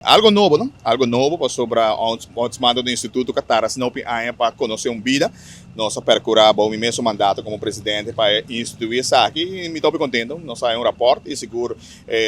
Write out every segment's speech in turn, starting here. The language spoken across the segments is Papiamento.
Algo nobo, no? Algo nobo pasobra Ombudsman ta un instituto cu a tarda asina hopi aña pa conoce un bida. Nos a percura bao mi mesun mandato como presidente pa e institui esaki y mi ta hopi contento. Nos a haya un rapport y sigur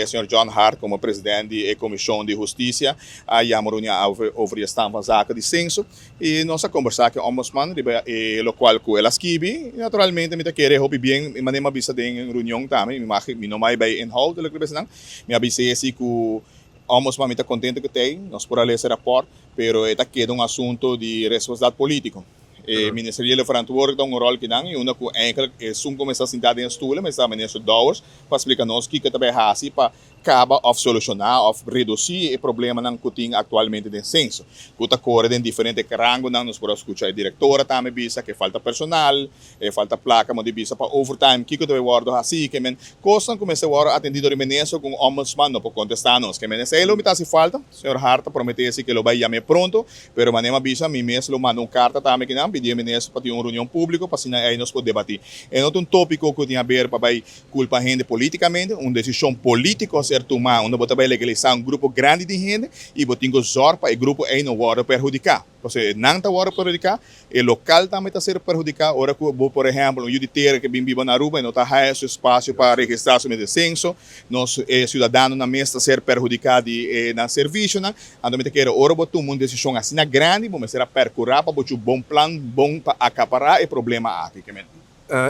señor John Hart como president di e Comision di Husticia a yama reunion over di e stand van zaken di censo y nos a combersa cu e Ombudsman riba e locual cu el a skibi y naturalmente mi ta kere hopi bien manera mi a bisa den reunion tambe mi no mai bay inhoudelijk riba esnan mi a bisa esi cu Ombudsman mi ta contento cu t'ey, nos por a lesa e rapport, pero e ta keda un asunto di responsabilidad politico. E ministeriële verantwoordelijk ta un rol kinan y unda cu eigenlijk esun cu mester sinta den e stoel mester ta minister Dowers pa splica nos kico ta bay haci pa caba of soluciona of reduci e problemanan cu tin actualmente den censo cu ta core den diferente rangonan. Nos por a scucha e directora tambe bisa cu e falta personal, E falta placa mo di bisa pa overtime kico ta bay wordo haci ke men cosnan cu mester wordo atendi dor di minister cu un ombudsman no por contesta nos ke men esey lo mi ta haci falta señor Hart a promete esi ke lo bay yam'e pronto pero manera mi a bisa mi mes lo manda un carta tambe kinan pidi e minister pa tin un reunion publico pa asina ey nos por debati e no ta un topico cu tin haber pa bay culpa hende politicamente un decision politico a ser tuma unda bo ta bay legalisa un grupo grandi di hende y bo tin cu zorg pa e grupo ey no wordo perhudica. Pasobra nan ta wòrdu perhudiká, e lokal tambe ta ser perhudiká ora ku bo por ehèmpel un yu di tera ke bin biba na Aruba e no ta haya su espasio pa registrá su mes den senso, nos e siudadanonan mes ta ser perhudiká di e nan servisionan. Anto mi ta kere ora bo tuma un desishon asina grandi bo mester a perkurá pa bo chu bon plan bon pa akapará e problema aki.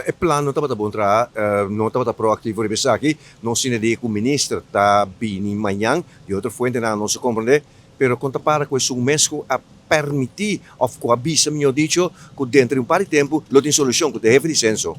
E plan no tabata bon traha, no tabata proactivo riba esaki. Nos tin idea cu minister ta bini mañan, di otro fuentenan nos a comprende, pero con ta para cu esun mes cu a permiti of cu a bisa, mihor dicho, cu dentro di un par di tempo lo tin solucion, cu ta e hefe di censo.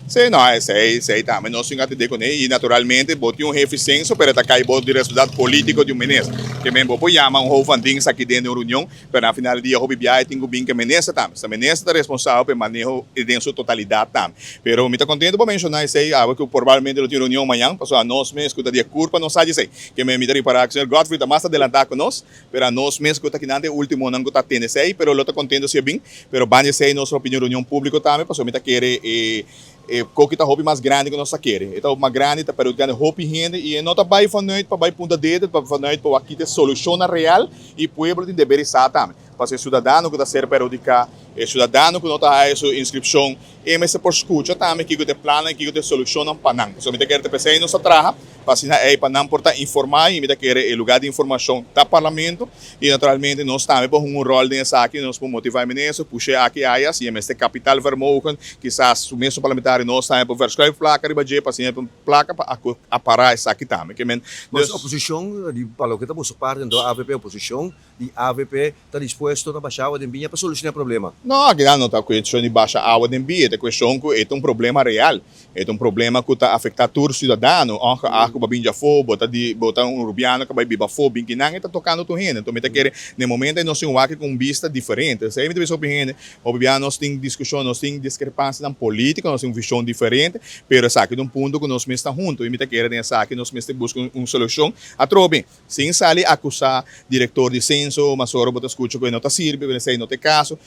Sí, no, esey, esey tambe nos tin atende cune y naturalmente bo tin un hefe di censo, pero e ta cay bo di responsabilidad politico di un minister. Ke men bo por yama un hoofd van dienst aki den un reunion, Pero na final di dia hopi biahe tin ku bin ku e minister tambe. Esta minister ta responsabel pa e maneho den su totalidat tambe. Pero mi ta kontento pa menshoná esei awe ku probablemente lo tin reunion mañan, pasobra anos mes ku ta di e kurpa no sa di esei. Ke mi ta ripará ku señor Godfrey ta mas adelantá ku nos, pero anos mes ku ta kinan ta e últimonan ku ta atende esei, pero lo ta kontento si e bin. Pero banda di esei nos lo pidi un reunion públiko tambe, pasobra mi ta kere e E koki ta hopi mas grandi ku nos ta kere. E ta hopi mas grandi, ta perhudikando hopi hende i e no ta bai vanuit pa bai punta dedo, e ta bai vanuit pa wak kita e solushonnan real i pueblo tin deber di sa tambe. Pasobra e siudadano ku ta ser perhudiká, e siudadano ku no ta haya su inskripshon, e mester por skucha tambe kiko ta e plannan i kiko ta e solushonnan pa nan. Pasobra mi ta kere ta p'esei nos ta traha, pa asina ei pa nan por ta informá i mi ta kere e lugá di informashon ta Parlamento. I naturalmente nos tambe por hunga un ròl den esaki, nos por motivá e minister, push'é aki aya, si e mester kapitaalvermogen, kisas su mesun parlamentario nos tambe por verschuif plaka riba dje pa asina e plaka pa apará esaki tambe. Ke men, dus. Oposishon di pa loke ta boso parti anto avp, oposishon di avp ta dispuesto ta basha awa den biña pa solushoná e problema? No, akinan no ta kueshon di basha awa den biña, e ta kueshon ku e ta un problema real. E ta un problema ku ta afektá tur siudadano, ongeacht ku bo a bin djafó, bo ta di bo ta un rubiano ku a bai biba afó, bin kinan e ta tokando tur hende. Enton mi ta kere na e momento ei nos tin wak ku un bista diferente. Esei mi ta bisa hopi hende, hopi bia nos tin diskushon, nos tin diskrepansianan polítiko, nos tin un vishon diferente, pero esaki ta un punto ku nos mes ta huntu i mi ta kere den esaki nos mester buska un solushon atrobe. Sin sali akusá direktor di senso, mas ora bo ta skucha ku e no ta sirbi, pero esei no ta e kaso.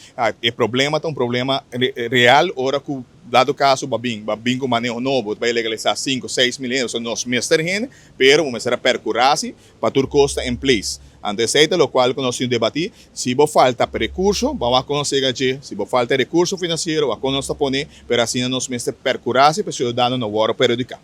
E problema ta un problema real ora ku. Dado caso bo a bin, bo a bin cu maneho nobo, bo ta bay legalisa cinco, 6000 hende, pasobra nos mester hende, pero bo mester a percura si pa tur cos ta in place. Anto esey ta locual cu nos tin debati, si bo falta recurso, bo a wak con nos yega dje, si bo falta recurso financiero, wak con nos ta pone, pero asina nos mester percura si pa e ciudadano no worde perhudica.